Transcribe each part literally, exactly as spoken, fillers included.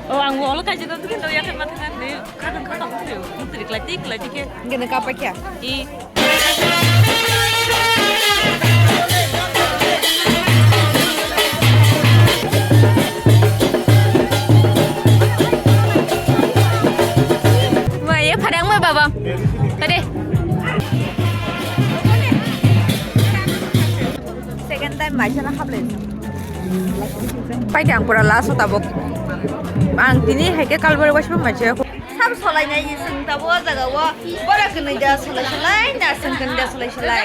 Oh, ang wall kaisa dot khe doya khe mathang ni khatang khatang khe mutri klai tik klai tik khe. Gini kapa kya? I. Wah, ya, padang mah, Baba. Tadi. Second time mai sana hablai. Pai khe ang pura last o tabuk. Ang tini hai khe kalbari waisa mai se. Sam solai nai ni sung tabuk o jaga o. Bora kwnwi da solai solai, na sung kwnwi da solai solai.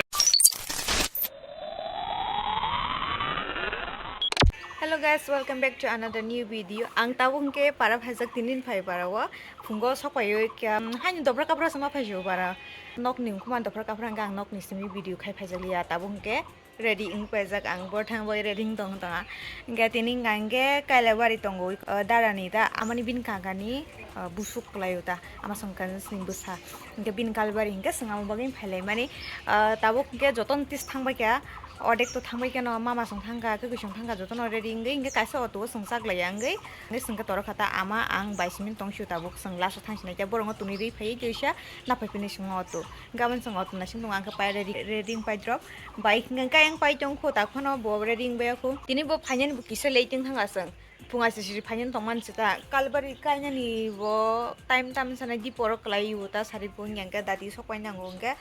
Hello guys, welcome back to another new video. Ang tabuk hwnkhe para phaijak tini phai para o. Phungo sok pai o kya, haini dobra kapra sama phai o para. Nok ni wngkuma dobra kapra hwnkhe ang nok ni simi video khai phaijak liya tabuk hwnkhe. Ready wng paijak ang, borthang bai ready wng tong tong. Hingke tini hingke Kailabari tongo, o, dara ni ta, amani bini kaka ni, o, busuk kwlai o ta, ama songkar ni bwsa. Hingke bini Kailabari hingke swngna bagwi phailai mani, o, tabuk hingke joto no tis thang bai kha, odek to thang bai kha no, mama song thang kha, kwkwi song thang kha, joto no ready wngwi hingke kaisa auto o swngchak lai ya wngwi, hingke swngkhe toro kha ta ama ang bai simi tong sio tabuk swng last o thang sinai khe borok no tuni rwi phaiwi kisa naphai phini swngna auto. Gabon chwng auto naising tongo, ang khe pai ready, ready wng pai drop. Bai hwnkhe khe ang pai tong kho, ta phano bo ready wng bai kho. Tini bo phainani bo kisa late wng thang aswng. Phung aisisi phainani tong mani se ta. Kalbari kainani bo time tam sanai di poro kwlai o ta sari phung yang khe dati sok pai nango hwnkhe.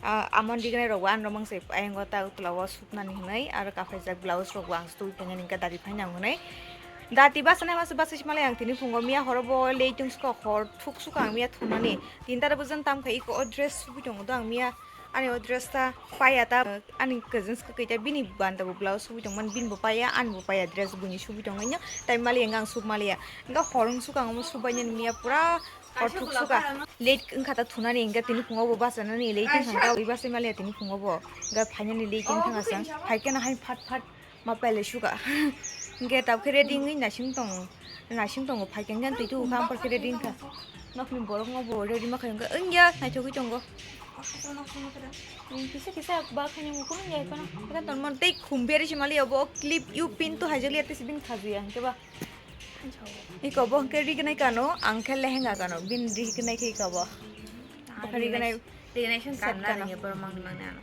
Ah, amon rignai rok bo ano mang se ayang o ta utla o suknani hwnwi aro kaphai jak blouse rok bo ang stui phainani hwnkhe dati phai nango hwnwi. Dati basa nai masa basa si malai ang tini phungo miya horo bo late wng sukha hor thuk sukha ang miya thumani. Tinta rok bo jang tam kha iko o dress subui tongo do ang miya. Ani o dress ta paya ta, ani cousin swkakwi ta bini banta bo blouse subui tongmani, bini bo paya, ani bo paya dress buini subui tongmani, tai maliya hwnkhe ang sub maliya. Hwnkhe hor wng sukha ang omo subainani miya pura hor thuk sukha. Late wngkha ta thunani hwnkhe tini phungo bo bachanani late wngkha hwnkhe ui bachai maliya tini phungo bo. Hwnkhe phainani late wngkha hwnkhe ang phaikhe no hain phat phat. Ma pele suka. Hingke tabuk khe ready wngwi naising tongo. Naising tongo, phaikhe hingke twi tubu kha, ampor khe ready wngkha. Nokni borok no bo ready ma khaiyong khe wngya, naithogwi tongo. Kisa kisa ba khaiyong kunu ya kono. Kan ton mon tei khum beri si mali obo clip you pin to hajali ate sibin khajuya hingke ba. Iko bo hingke rignai kano, ang khe lehenga kano, bin rignai khe iko bo. Bokha rignai. Rignai song set kanna kano. Nangya borok mangni mangni ano.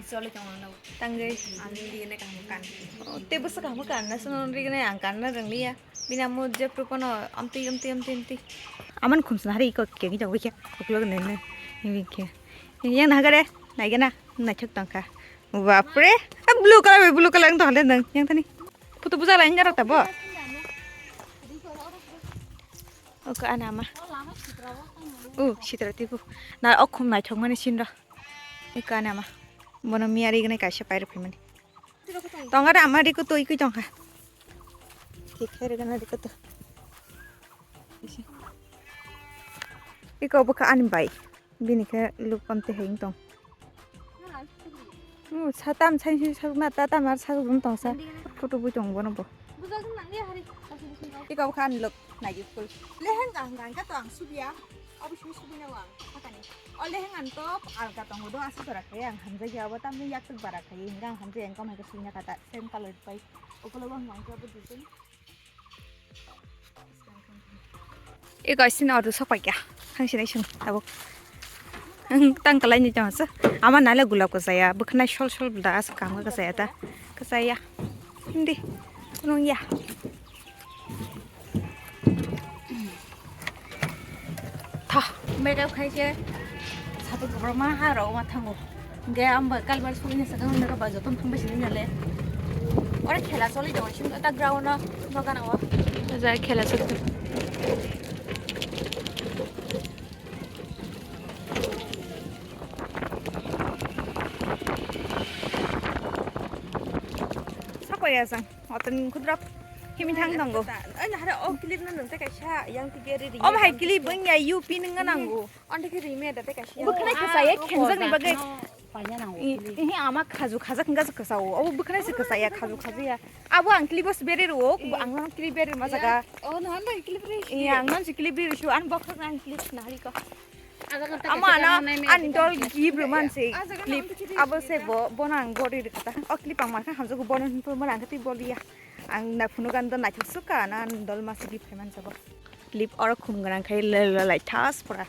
Chole tong ano. Tangwi. Ang rignai kaham kan. Oh, te bwswk kaham kanna, sono rignai ang kanna rwngliya. Bini amo jephru phano amtwi, amtwi, amtwi, amtwi. Aman khumsna hari iko kegi jagwi khe. Ukulok nene. Nini khe. Yang nahagare. Naigena. Naithok tongkha. Bapre. Ah, blue color, blue color wng tongkha le nwng. Yang thani. Photo buja lai ngarok ta bo. Oka anama. U, sitra tibu. Na okhum naithok mani sinro. Eka anama. Bono miya rignai kaisa pairok phaimani. Tonga da ama rikutui kui tongkha. Kikhe rigana rikutu. Iko bokha ani bai. Bini khe luk pamte hai wng tong. Hmm, sa tam sai sai saruk na ta tam ar saruk wng tong sa. Photo bui tong bono bo. Iko khan luk nai di full. Leheng ang gang ka to ang subia. Obo simi subi na ang hakani. O leheng ang to alga tongo do asu bara khai ang hamjai ya bo tam yak tuk bara khai ang hamjai ang kam hai ka suina kata same color pai. Okolo bang ang ka bo disen. Iko sini auto sok paikya. Thang sinai sung tabuk. Tang kalai ni tong sa. Ama nale gulab ko saya. Bukhnai sol sol da as kang ko saya ta. Ko saya. Hindi. Nung ya. Tha. Makeup khai se. Satu ko ma ha ro ma thango. Ge amba kalbar sugini sakang naka ba joton thumbe sini nale. Ore khela choli do sim ta ground no noga nawa. Ja khela choli. Sakoya sang. Oton khudra himi thang tongo. Ai na hara o clip no nung te kaisa yang ti beri ri. Om hai clip bang ya U P nung nango. Ande ke rime da te kaisa. Bukhnai kwsa ya khenjak ni bagwi. Paina nango. Ihi ama khaju khajak hingga kwsa o. Obo bukhnai se kwsa ya khaju khaju ya. Abo ang clip os beri ro, ang nang clip beri ma jaga. Oh no ando clip ri. Iya ang nang si clip ri su an bok nang clip na hari ko. Ama na an dol gib ri man se clip abo se bo bona ang bori ri kata. O clip ang ma kha hamjago bona hin to mana ang kati boli ya. Ang na phunuk an do naithok suka na an dol masa gip phai manjago. Lip oro khum gwnang khai le le lai thas pura.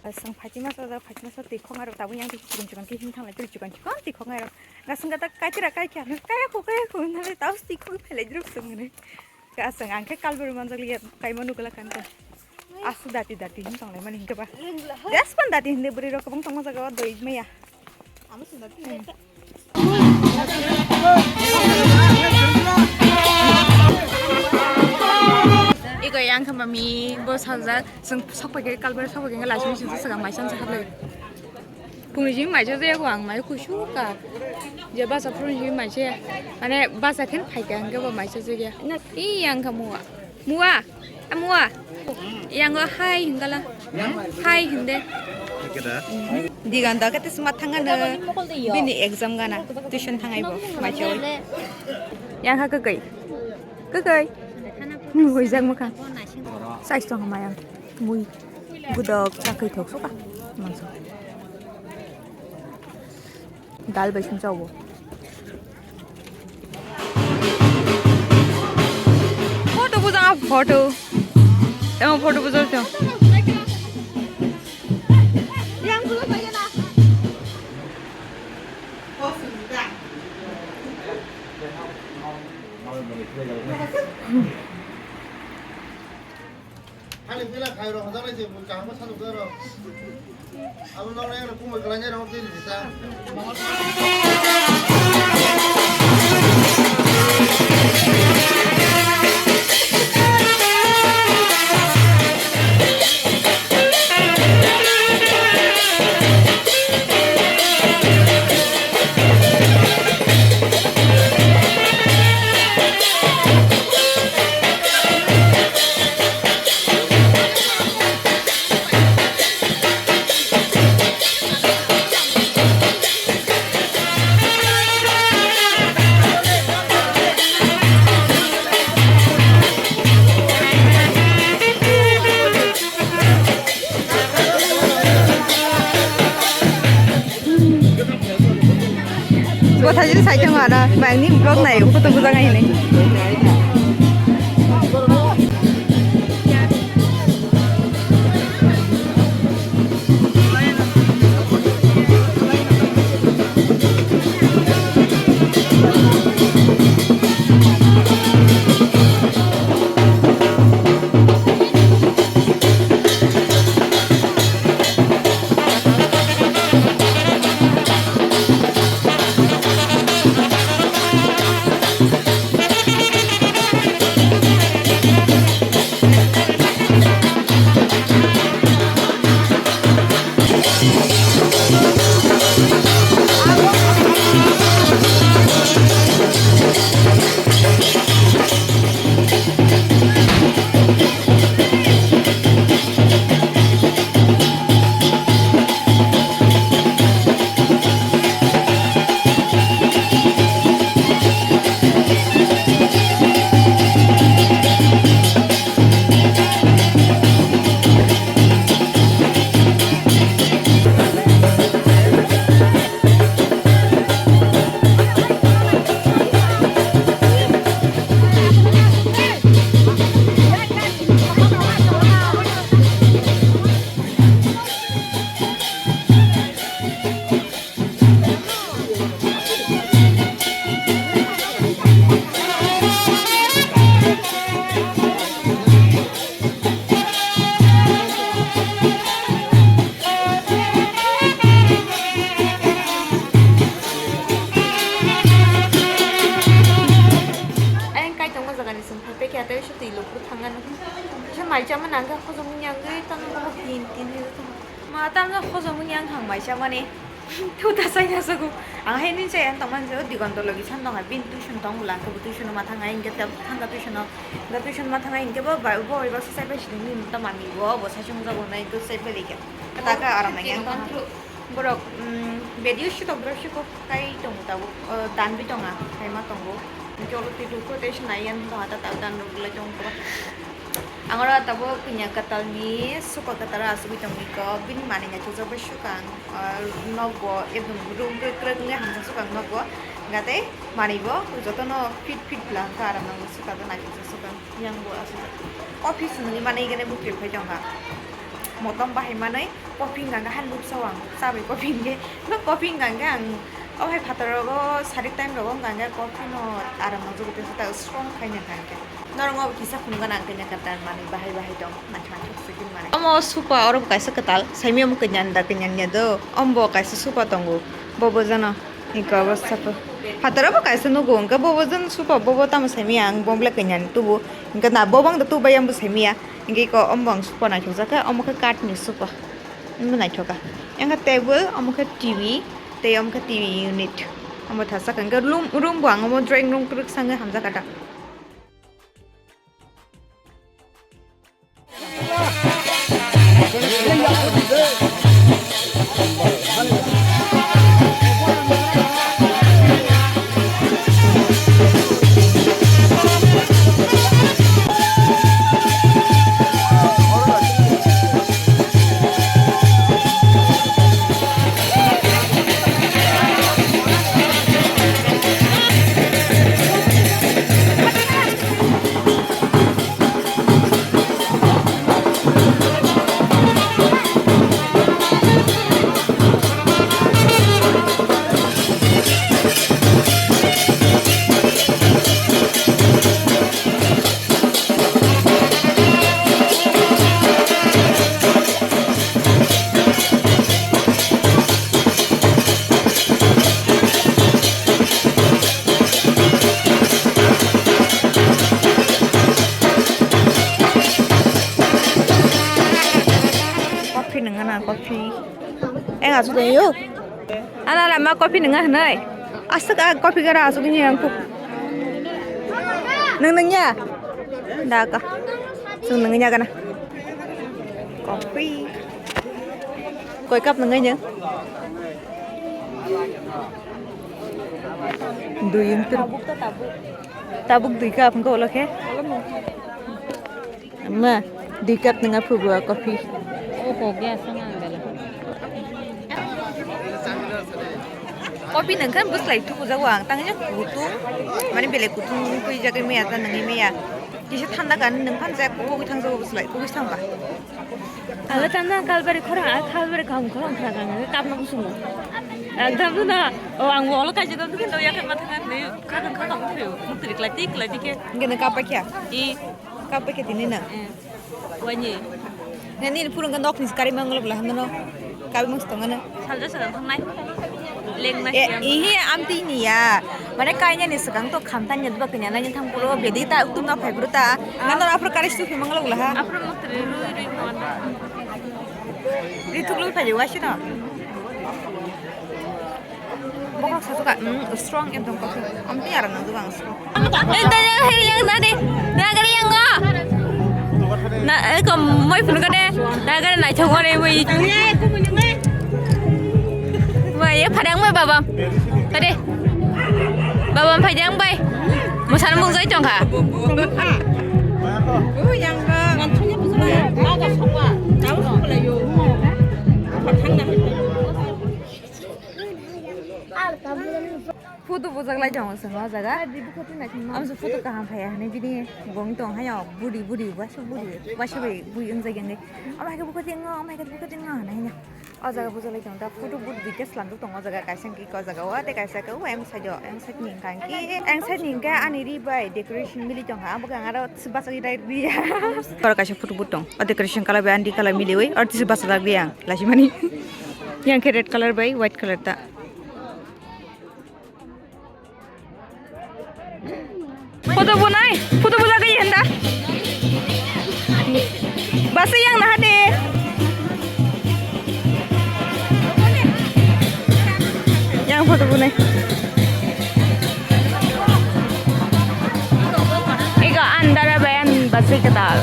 Aswng phatima sa, phatima sa twi khok aro tabuk yang twi chikon chikon khe him thanglai twi chikon chikon twi khok aro. Gasung gata kaitira kaikha, kaya khu, kaya khu, nale tabuk twi khok phelai druk sung ne. Aswng ang khe kalbari manjak liya, kaima nukla kan ta. Asu dati dati hin tonglai mani hinkhe ba. Des pan dati hinde bwrwi rok kwbang tongma jaga o doi maya. Iko yang khe mami bo sajak, chwng sok pai khe kalbari sok pai khe lai simi simi saka mai san sakha lai. Phungni simi mai cha jaya ko ang mai kusu ka. Je basa phungni simi mai cha, mane basa khen phai khe ang khe bo mai cha jaya. I yang kha mua. Mua. A mua. Yang o hai hingala. Hai hinde. Diganda kete sma thangana. Bini exam gana. Tuition thangai bo. Mai cha. Yang kha kakai. Kakai. Hoi jak mukha. Size tong ma yang. Mui. Gudok chakri thok suka. Mangso. Dal bai sung chao bo. Photo bujang a photo. Tamo photo bujang chao. Hali pila khai rok hojaknai se, kaham khe sajokjak rok. Abo nok nai rok kumui kwlainai rok twi risa. Bothajin sai tongo ano, bangni vlog nai, photo bujak nai hinwi. Ayang kaitor o jaga ni song phai khe atei se twi lukhu thang ano. Kisa mai chama nang khe hojom wngya wngwi tamo tin tin hai tong. Ma tamo hojom wngya wng hang mai chamani. Thu ta sai na sago. Ang hai ni chai ang tongmani je Digonto logi san tong hai bin tuition tong bwla ang khe bo tuition ma thang hai hingke thang ka tuition o. Ga tuition ma thang hai hingke bo bai bo bai baksa chai bai sini ni ta mami bo bo sai chung jago nai to chai bai rikha. Kata ka aram nai ang tong. Borok, mm, video shoot of borok shoot of kai tongo tabuk, uh, dan bi tonga, kaima tongo. Hingke oro twi dukhu tei se nai yan tonga ta tabuk dan rok belai tongo. Ang oro tabuk kanya katal ni suko katal asugwi tongwi ko, bini manwi naithokjak bai sukang, uh, nogo ekdom room kwrwk kwrwk wngwi hamjak sukang nogo. Tei manwi bo jotono fit fit bwla hwnkha, aram nangwi swkang, naithok se swkang. Yang bo aswk coffee swnwi manwi gane bwkhe phai tongkha. Motom bahai manwi coffee hwnkha hwnkhe han luksa ang chabai coffee hwnkhe. Coffee hwnkha hwnkhe ang o hai phataro rogo sarik time rogo hwnkha hwnkhe coffee no aram nangjago, tei ta strong khai hwnkha hwnkhe. Norok o kisa phunukgana ang kanya kwtal manwi bahai bahai tong, naithok naithok swkang manwi. Omo supa, oro bo kaisa kwtal, saimya omo kanya da kanya nya do, omo bo kaisa supa tongo, bo bo jano. Iko obo saka. Phataro bo kaisa nugo, hwnkhe bo bo jano supa, bo bo tamo saimya ang, bo bwle kanya ni tubu, hwnkhe na bo bang da tubai ang bo saimya, hwnkhe iko omo bo ang supa naithokjak kha, omo khe kath ni supa, omo naithok kha. Yang khe table, omo khe T V, tei omo khe T V unit, omo thasa kha, hwnkhe room, room bo ang omo drawing room kwrwk sangwi hamjak kha ta. Coffee nungna, coffee. Eng asu dong yo. Ana lama coffee nungna hwnwi. Aswk a coffee gara aswk ni ang kuk. Nung nungya? Da ka. Sung nungya kana. Coffee. Koi cup nungya? Dui intir. Tabuk dui cup nungko ulo khe. Amma, dui cup nungya phubu a coffee. Oho, gas nang bela. Coffee nungkha bwslai thukujago ang, tangya kutung, mane belai kutung twijagwi maya ta nungwi maya. Kisa thanda kan nungkha jaya kugwi thangjago bwslai, kugwi thangba. Alo tanda kalbari khorang, a kalbari kaham khorang khorang kan, kapna kusungo. Ekdam na, o ang wolo kaisa dam khe to yakhe matha kan ne, khakang khakang thyo, mukri klai tik klai dikhe. Gene kapa kya? I. Kap bai khe tini na? Eh, wani. Nini phuru wngkha nokni kari manglok la hwnno. Kabi mung tong ano. Salja salja thangnai. Lengnai. Eh, ihi amtwi ni ya. Mane kainani swkang to khamtani ya, duba kanya nani thang puro bedi ta uktum na phai puro ta. Nano aphuru kari su manglok la ha. Aphuru mukri rui rui manda. Rithuk lui phai wasi no. Bokhorok sajuka, mm, strong ekdom coffee. Amtwi aram nangjago ang strong. Eh, tanya heri yang tadi. Nagari yang ngo. Na, eh, kom moi phunu kade. Nagari nai chong ore moi. Moi, eh, phadang moi baba. Tadi. Baba phadang bai. Mosan mung jai chong kha. Photo bujak lai tongo chwng o jaga. Amso photo kaham phaiya hinwi bini bong tong haino budi budi waisa budi waisa bai bui wngjak yang. Omo hai khe bukhuk tongo, omo hai khe bukhuk tongo hinwi haino. O jaga bujak lai tongo da photo booth duita slamjak tongo o jaga kaisa hwnkhe o jaga o tei kaisa khe o ayang side o ayang side ni hwnkha hwnkhe ayang side ni hwnkhe ani ri bai decoration mili tongkha abo khe ang aro bachagwi rai riya. Oro kaisa photo booth tong o decoration colour bai ani ri colour miliwi oro tisi bachajak riya ang lachimani. Yang khe red colour bai white colour ta. Photo bo nai, photo bo lagwi henda. Basi yang naha de. Yang photo bo nai. Ega andara bayan basi ketal.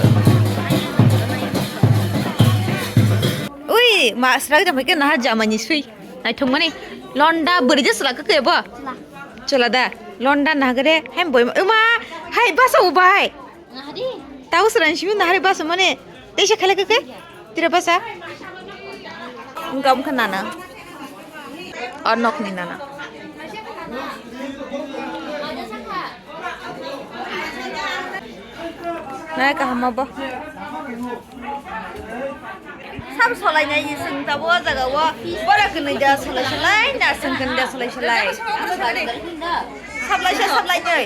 Ui, ma srag jam ke naha jamani sui. Naithokmani londa bwrwi je chwla kwkwi bo? Chwla. Chwla da. Londa nahagre hem boi ma, uma, hai basa ubai. Nahadi. Tau sran simi nahare basa mane. Teisa khale kwkwi? Tira basa? Wngkha wngkha nana. O nokni nana. Nai kaham abo. Sab solai nai ni sing tabo o jaga o. Bora kwnwi da solai solai, na sing kwnwi da solai solai. Sablai sa sablai nai.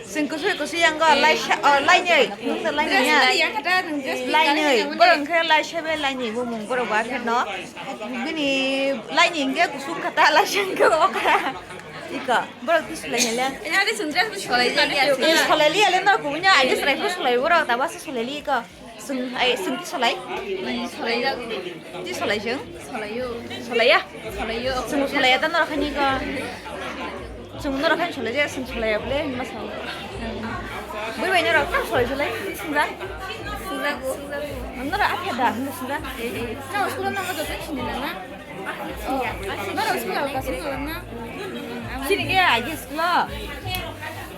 Sing kusui kusui yang go lai sa, oh, lai nai. Nung da lai nai ya. Lai nai. Bora khe lai sa be lai nai bo mung bora ba khe no. Bini lai nai hingke kusuk kata lai sa hingke okra. Ika, borok ti solai hele. Ina de sundres bu solai ya. Solai li ale no kunya ai de solai bu solai borok ta basa solai li ika. Sung ai sung ti solai. Solai ya. Ti solai sung. Solai yo. Solai ya. Solai yo. Sung solai ya ta no khani ka. Sung no khani solai ya sung solai ya ble ma sa. Bui bai no rak solai solai sung da. Sung da sung da. No rak akhya da sung da. Na school no ma do sini na. Sini ke aji school o.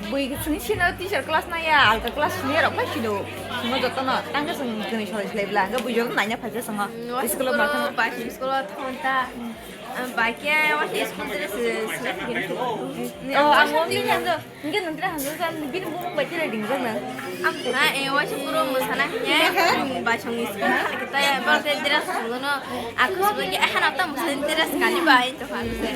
Bui sini sini teacher class na ya, alka class sini rok pai sini. Sini joto no, tang ke sini kini solai solai bela, ke bui joto nanya phai ke sini. School o ma thang. Bai sini school o thon ta. Bai ke wa sini school dress sini. Oh, ang wong ni kan do. Hingke nung tira hangsa sa bini bumung bai tira ringjak nang. Ang na e waisa puro mwsana hingke bai song ni school khala kita ya bang te dress song no aku song ke aha na tam mwsana dress kani bai to khan se.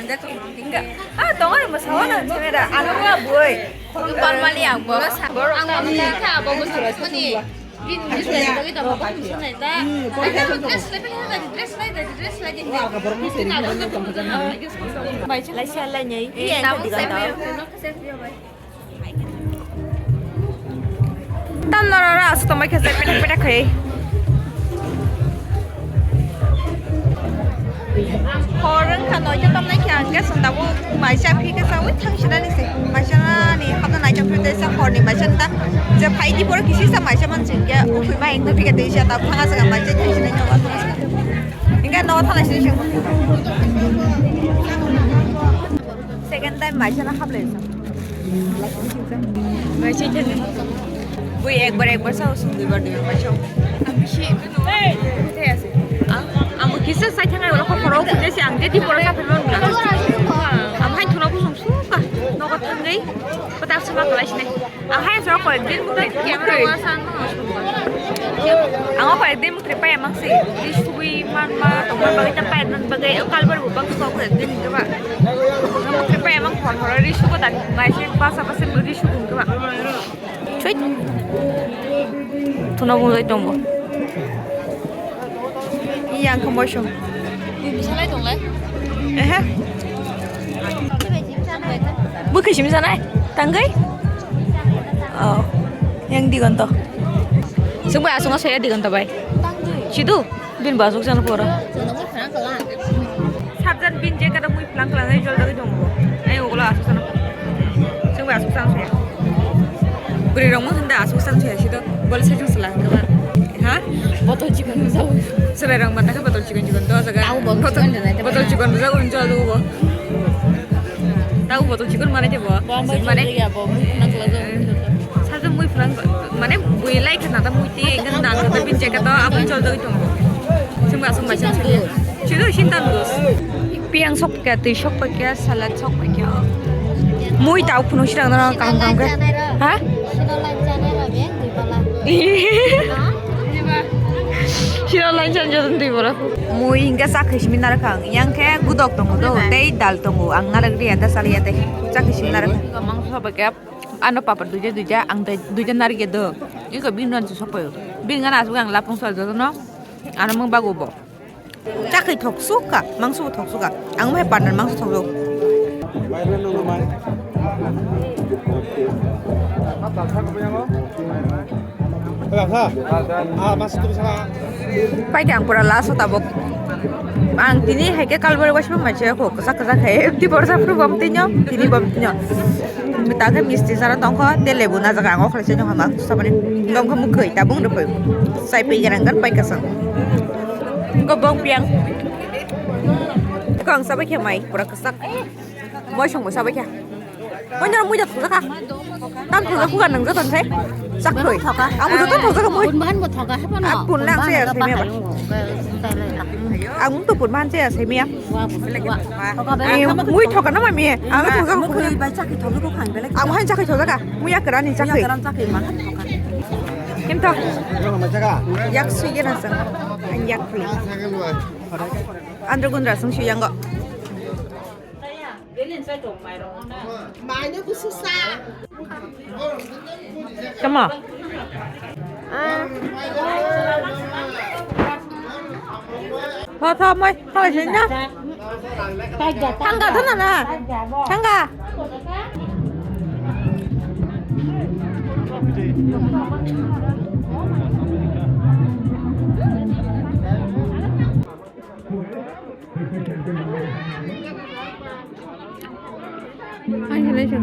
Hingke ah tongo ni mwsao na chemera ano wa boi. Normally ang bo. Ang bo ni kha bo bo song ni. Bini dress lai bagwi tongkha, bini song nai ta. Dress lai, dress lai, dress lai, dress lai. Bai, lai sa, lai nyai. Iya, tamo digan tao. Tam noro ra, asu tongbai khe, petak, petak khai. Hor wngkha noita tamnai khe ang gas tabuk maisa phi khe saui thang sinani se maisa ni hapna nai chong phirte sa hor ni maisa ta je phai di por kisi sa maisa man sing khe ukhoi ma engno phi khe tei sa ta thanga sa maisa thang sinai nogo thang sa engka nogo thang sinai sing second time maisa na hablai sa. Bui ekbar ekbar sao, sung duibar duibar bai sao. Ang, ang bo kisa sai thangai ulo khoro khoro khujai se ang jadi pora ka phirma nuna. Ang hai thuna busung suka nogo thangwi kotak sima kalai sinai. Ang hai so koyek din mukri, camera wa san no. Ang o koyek din mukri pai amang se. Di sugui man ma tongma bagwi ta pai man bagwi o kalbar bo bang so koyek din ke ba. Mukri pai amang hor hor ri sugo dan bai se basa basa ri sugo ke ba. Chut. Thuna bungjai tongo. Yang khe moisong. Bwsalai tonglai. Ehe. Bwkhwi simi sanai. Tangwi? Oh. Yang digonto. Sungbai asongo saya digonto bai. Sidu. Bini bo aswk sana pora. Sabjan bini je kada mui plang plang ai jol dagi dong. Ai ogola aswk sana. Sungbai aswk sana saya. Bwrwi rok mo hinda aswk sana saya sido. Bole sai sala hinda. Ha? Botol chikon jago. Serai rok mata ka botol chikon chikon do jaga. Botol chikon jago jol do bo. Tau botol chikon mane je bo. Mane ya bo. Sajak mui plang mane bui lai khna ta mui ti ngan dan ta bin jaga ta abun chol doi tongo. Sungba sungba sung sung. Chido sin tan dos. Piang sok pakya, twi sok pakya, salad sok pakya. Mui tau phunu sirang na kaham kaham khe. Ha? Sirang lai chan jadon twi bora. Mui hingke sak khe simi narakha ang. Yang khe gudok tongo do, tei dal tongo. Ang narak ri ata sali ate. Sak khe simi narakha. Mangso sok pakya. Ano papa duija duija ang tei duija narikya do. Iko bini non se sopayo. Bini gana asuk ang lapung sal jotono. Ano mung bago bo. Chakri thok suka, mangso bo thok suka. Ang mai partner mangso thok suka. Pai khe ang pura last o tabuk. Ang tini hai khe kalbari waisa mai se kho kwchak kwchak hai. Tei borsa phuru bom tini o, tini bom tini o. Ta khe misti sara tong kho, tei lebu na jaga ang o khlai se nong hama. Sabani gom khe mukhai tabung rw phai. Sai pai gerang gan pai kasang. Go bong piang. Kong sabai khe mai pura kwchak. Moi songbo sabai kha. Moi nang muida thokjak kha. Tam thokjak khuga nang joto sai. Chakhoi. Ang joto thoka ka mui. Pun bahan bo thoka, hapa no? Pun lang se asai me ba. Ang to pun bahan se asai me. Wa, wa. Thoka ba. Mui thoka na ma me. Ang thoka ko. Mui bai chakhoi thoka ko khang belek. Ang hai chakhoi thoka ka. Mui ya kerani chakhoi. Kerani chakhoi ma thoka. Kinto. Yak sui ge na sa. Ang yak pli. Andro gundra sung sui yang go. Tamo. Tho, tho, moi, tho, sini na. Thangka, thangka na. Thangka. Ang hinai se.